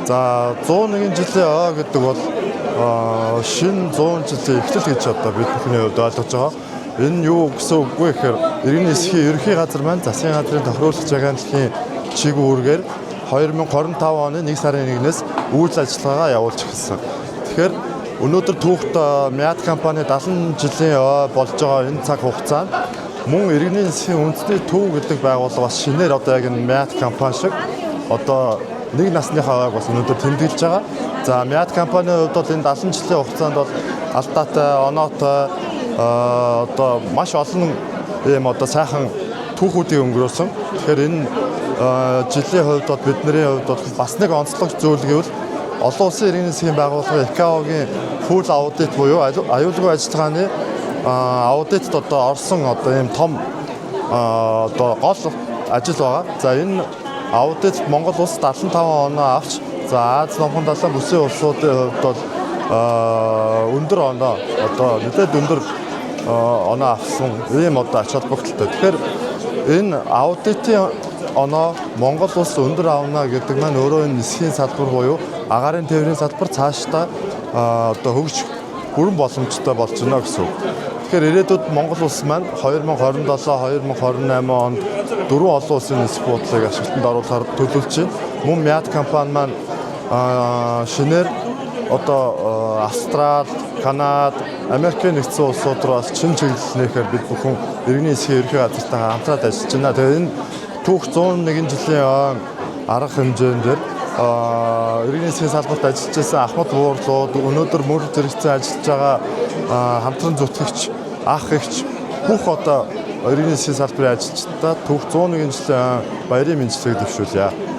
За, 101 жилийн ой гэдэг бол шинэ 100 жилийн эхлэл гэж одоо бид бүхний хувьд ойлгож байгаа. Энэ юу гэсэн үг вэ гэхээр иргэний нисхийн ерөнхий газар маань засгийн газрын тохируулах агентлагийн чиг үүргээр 2025 оны 1 сарын 1-ээс үйл ажиллагаагаа явуулж эхэлсэн. Тэгэхээр өнөөдөр түүхт МИАТ компани 70 жилийн ой болж байгаа энэ цаг хугацаанд мөн иргэний нисхийн үндэсний төв гэдэг байгууллага бас шинээр одоо яг энэ МИАТ компани шиг одоо нэг насныхаа ойг бас өнөөдөр тэмдэглэж байгаа. За, МИАТ компанийн хувьд бол энэ 70 жилийн хугацаанд бол алдаатай, оноотой, одоо маш олон ийм одоо сайхан түүхүүдийг өнгөрөөсөн. Тэгэхээр энэ жилийн хувьд бол бидний хувьд бол бас нэг онцлог зүйл гэвэл олон улсын иргэний засгийн байгууллагын ICAO-гийн full audit буюу аюулгүй ажиллагааны аудитод одоо орсон одоо ийм том одоо гол ажил байгаа. За, энэ аудитод Монгол улс 75 оноо авч, за, Ази номхон далайн бүсийн улсуудын хувьд бол өндөр оноо, одоо нэлээд өндөр оноо авсан ийм одоо ач холбогдолтой. Тэгэхээр энэ аудитын оноо Монгол улс өндөр авна гэдэг маань өөрөө энэ нисхийн салбар буюу агаарын тээврийн салбар цаашдаа одоо хөгжих бүрэн боломжтой болж байна гэсэн үг. Тэгэхээр ирээдүйд Монгол улс маань 2027, 2028 онд дөрвөн олон улсын нисэх буудлыг ашиглалтанд оруулахар төлөвлөж байна. Мөн МИАТ компани маань шинээр одоо Австрал, Канада, Америкийн нэгдсэн улсууд руу бас чин чиглэл нээхээр бид бүхэн иргэний нисхийн ерөнхий газартайгаа хамтраад ажиллаж байна. Тэгээ энэ түүх 101 жилийн ойн арга хэмжээн дээр иргэний нисхийн салбарт ажиллаж байсан ахмад буурлууд, өнөөдөр мөр зэрэгцэн ажиллаж байгаа хамтран зүтгэгч, ах эгч бүх одоо иргэний нисхийн салбарын ажилчдаа түүх 101 жилийн ойн баярын мэндчилгээг дэвшүүлье.